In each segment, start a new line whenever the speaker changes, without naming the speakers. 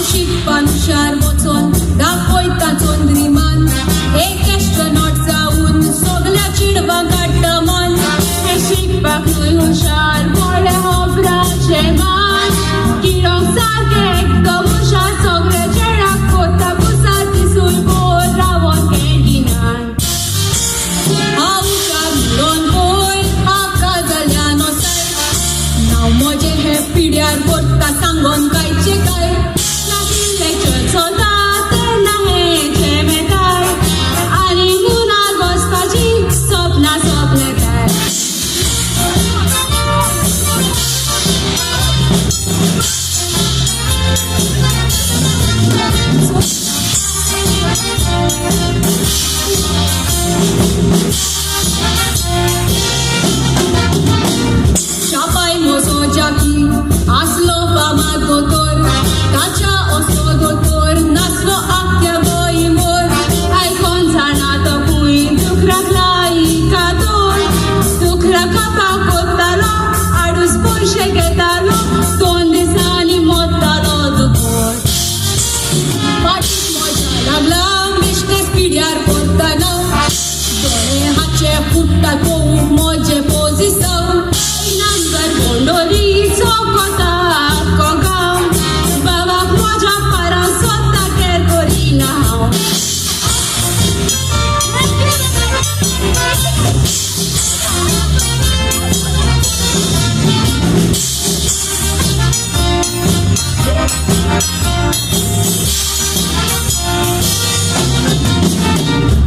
हांव शिकपान हुशार वचोन दाखयता चंद्रिमान, एक एस्ट्रोनॉट जावन सगल्या चेडवांक काडटा मान.
हे शिकपाक न्हय हुशार व्हडले होबराचें मान, किडोंक सारकें एकदम हुशार, सगळे चेड्याक कोत्ता पुसार, दिसूय भोर रावोन कॅन्टिनान.
हांव हुशार म्हणून पळय म्हाका जाल्या नोसाय, नांव म्हजें हे पिड्यार पडटा सांगोन कांयचें काय.
लागीं लेक्चर चलता तेन्ना हे झेमेताय, आनी मुनार बसपाची सपनां सपनेताय.
शापाय म्हजो जाकी आसलो फामाद दोतोर, ताच्या असो दोतोर नासलो आख्ख्या गोंयभर.
आयकोन जाणा तो खूंय दुकराक लाई कातोर, दुकरा कापाक कोत्तालो आडूस पयशे घेतालो, 2 दिसांनी मोत्तालो दुकोर.
फाटीक मजा लागला बेश्टेच पिड्यार पडटना, दोळे हाचे फुट्टा पळोवंक म्हजें पोजिसांव.
नांगर बोंडोरी चोकोता आख्खो गांव, बाबाक म्हज्या पारां सोदता केर करिना हांव.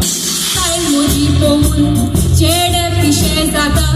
स्टायल म्हजी पळोवन चेडे पिशे जाता,